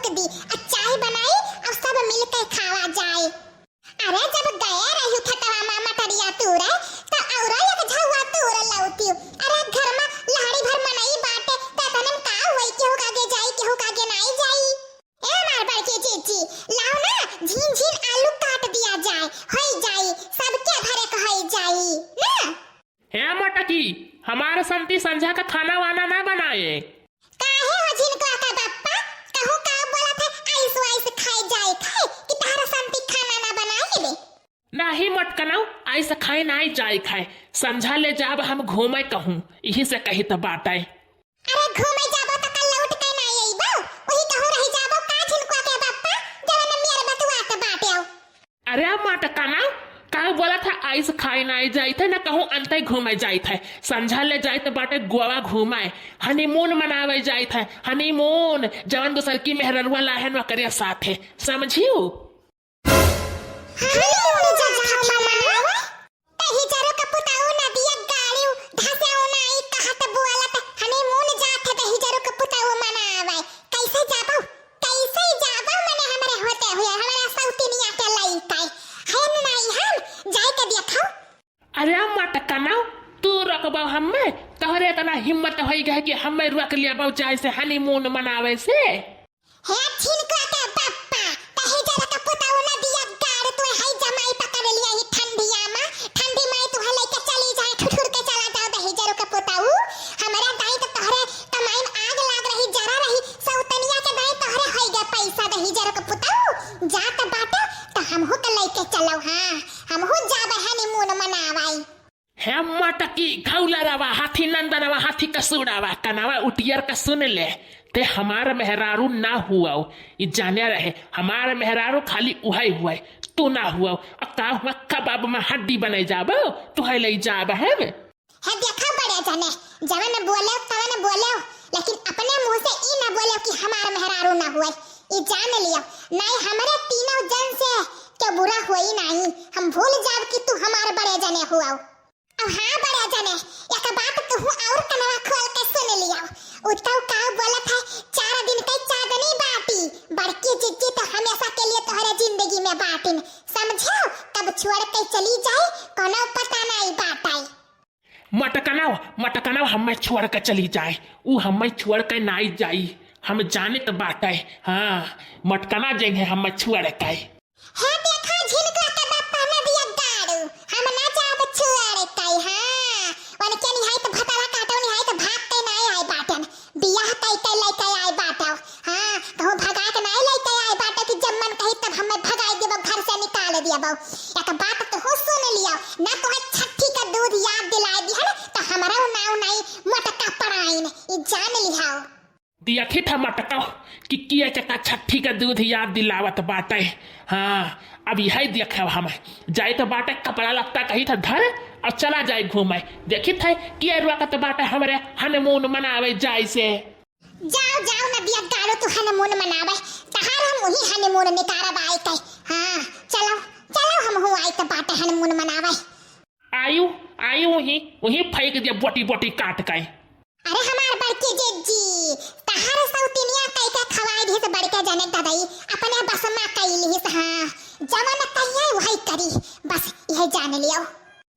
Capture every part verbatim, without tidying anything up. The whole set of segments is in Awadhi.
दी, आ चाय बनाई, अउ सब मिलके खावा जाए। अरे, जब गए रही खेतवा मा मटरिया तूरे, त औरो एक झौवा तूर लौती। अरे, घर मा लहड़ी भर मनई बाटे, त तनन का होई, केहू का आगे जाई, केहू का आगे नाई जाई। ए हमार बड़की जीजी, लाओ ना, झीन झीन आलू काट दिया जाए, होई जाई, सबके घरे क होई जाई, ना? हे मटकी, हमार समधी संझा का खाना वाना ना बनाए। काहे हो झिनका का बप्पा? कहूँ का बोलत है, आइस वाइस खाए जाए खाए कि तहरा समधी खाना ना बनाए बे? नाही मटकनऊ, आइस खाए नाई जाए खाए। संझा ले जाब हम घूमे कहूँ, इही से कही त बाटे। अरे घूमे जाबो त कल लौट के नाई अइबो, वही कहूँ रही जाबो का झिनका के बप्पा, जवन मेर बतुआत बाटे। अरे मटकनऊ, का बोलत है, आइस खाए नाई जाइत है, न कहूँ अंतई घूमे जाइत है। संझा ले जाइत बाटे गोवा घूमे, honeymoon मनावे जाइत है, honeymoon, जवन दूसर की मेहररुआ लाहे न ओकरे साथे, समझियो? Honeymoon जात है मनावे? तही जरो का पुताऊ नदिया गाड़ियो, धसे उनाई कहत बोलत, honeymoon जात है तही जरो का पुताऊ मनावे। कैसे जाबो? कैसे जाबो मने हमरे होते हुए, हमरा सौतिनिया के लइके? है नाई हम, जाए के देखो। अरे मटकनऊ, तू रोकबो हम्मे? तोहरे इतना हिम्मत होई गए कि हम्मे रोक लियाबो जाए से honeymoon मनावे से? हे झिनका के बप्पा, तही जरो का पुताऊ नदिया गाड़ तू है जमाई पकड़ लिया ही ठंडिया मा, ठंडी माई तू है लइके चली जाए, ठुठुर के चला जाओ दही जरो का पुताऊ। हमरा दाई त तोहरे कमाई में आग लाग रही, जरा रही, सौतनिया के दाई तोहरे होई गए पैसा दही जरो के पुताऊ। जात बाटे त हमहू के लइके चलो, हाँ, हमहू जाबे honeymoon मनावाई। हे मटकी, घौलरवा, हाथी नंदनवा, हाथी कसूड़ावा, कनवा उटियर का सुन ले, ते हमार मेहरारू ना हुआ, ई जाने रहे, हमार मेहरारू खाली उहै हुआ, तू ना हुआ। आ का हुआ, कबाब में हड्डी बने जाबो, तू है ले जाब है। हे देखा बड़े जने, जवन बोले तवन बोले, लेकिन अपने मुंह से ई ना बोले कि हमार मेहरारू ना हुए। ई जान लियो, नाई हमरे तीनों जन से के बुरा होई नाई, हम भूल जाब कि तू हमार बड़े जने हुआ। अब हाँ बड़े जने, एक बात तुहू और कनवा खोल के सुन लियो। उ तो का बोलत है, चार दिन के चांदनी बाटी, बड़की जिज्जी तो हमेशा के लिए तोहरे जिंदगी में बाटिन, समझो? कब छोड़ के चली जाए, कोनो पता नाई बाटे। मटकनव, मटकनव हम्मे छोड़ के चली जाए, उ हम्मे छोड़ के नाई जाई, हम जानित बाटे। हाँ, मटकना जइहैं हम्मे छोड़ के। हे देखा झिनका के बप्पा नदिया गाड़ू, हम ना जाब छोड़ के। हाँ, उनके निहाई त भतारा काटो, निहाई त भाग के नाई आए बाटन, बियाह कई के लइके आए बाटो। हाँ, कहूँ भगा के नाई लइके आए बाटो कि जब मन कही तब हम्मे भगाई देबो, घर से निकाल देबो। एक बात तुहू सुन लियो, ना तोहे छठी का दूध याद दिलाए दिहन, त हमरा नाव नाई मोटका पड़ाइन, ई जान लिहाओ। देखित है मटका कि किया चका छठी का दूध याद दिलावत बाटे। हाँ, अब यही देखब हम, जाइत बाटे कपड़ा लत्ता कहित है धर और चला जाए घूमे। देखित है किया रोकत बाटे हमरे honeymoon मनावे जाए से। जाओ, जाओ नदिया गाड़ो तू honeymoon मनावे, तहार हम उही honeymoon निकारब आए के। हाँ, चलो, चलो हमहू आइत बाटे honeymoon मनावे। आयु, आयु उही, उही फेंक दिया बोटी बोटी काट के। अरे हमार बड़की जिज्जी, तहार सौतिनिया कई के खवाई दिहिस बड़के जने ददई, अपने बस मा कई लिहिस। हाँ, जवन कहिए वही करी, बस यह जान लियो।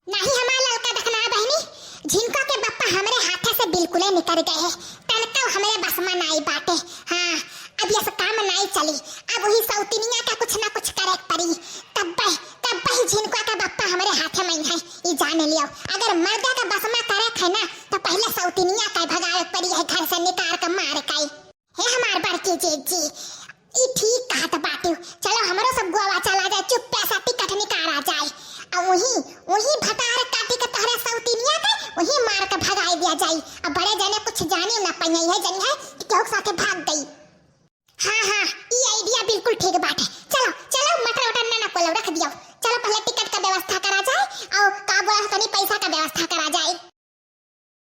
नाही हमार ललका दखना बहिनी, झिनका के बप्पा हमरे हाथे से बिल्कुले निकर गए हैं, तनका हमरे बस मा नाई बाटे। हाँ, अब यस काम नाई चली, अब वही सौतिनिया का कुछ ना कुछ करे के पड़ी। तब्बे, तब्बे ही झिनका का बप्पा हमरे हाथे में है, ई जान लियो। अगर मर्दा का बस मा करे है ना, तो पहले सौतिनिया का भगावे के पड़ी है घर से निकार के मार के। हे हमार बड़की जिज्जी, ई ठीक कहत बाटिउ। चलो हमरो सब गोवा चला जाए, चुप्पे से टिकट निकारा जाए। आ वही, वही भतार काटी के तोहरे सौतिनिया के, वही मार के भगाई दिया जाई। अब बड़े जने कुछ जानी ना पाई है, जनी है कि केहू के साथे भाग गई। हाँ, हाँ, ई idea बिल्कुल ठीक बाटे। चलो, चलो, मटर वटर ना, ना कोलो रख दियो। चलो पहले टिकट का व्यवस्था करा जाए, और का बोला तनी पैसा का व्यवस्था करा जाए।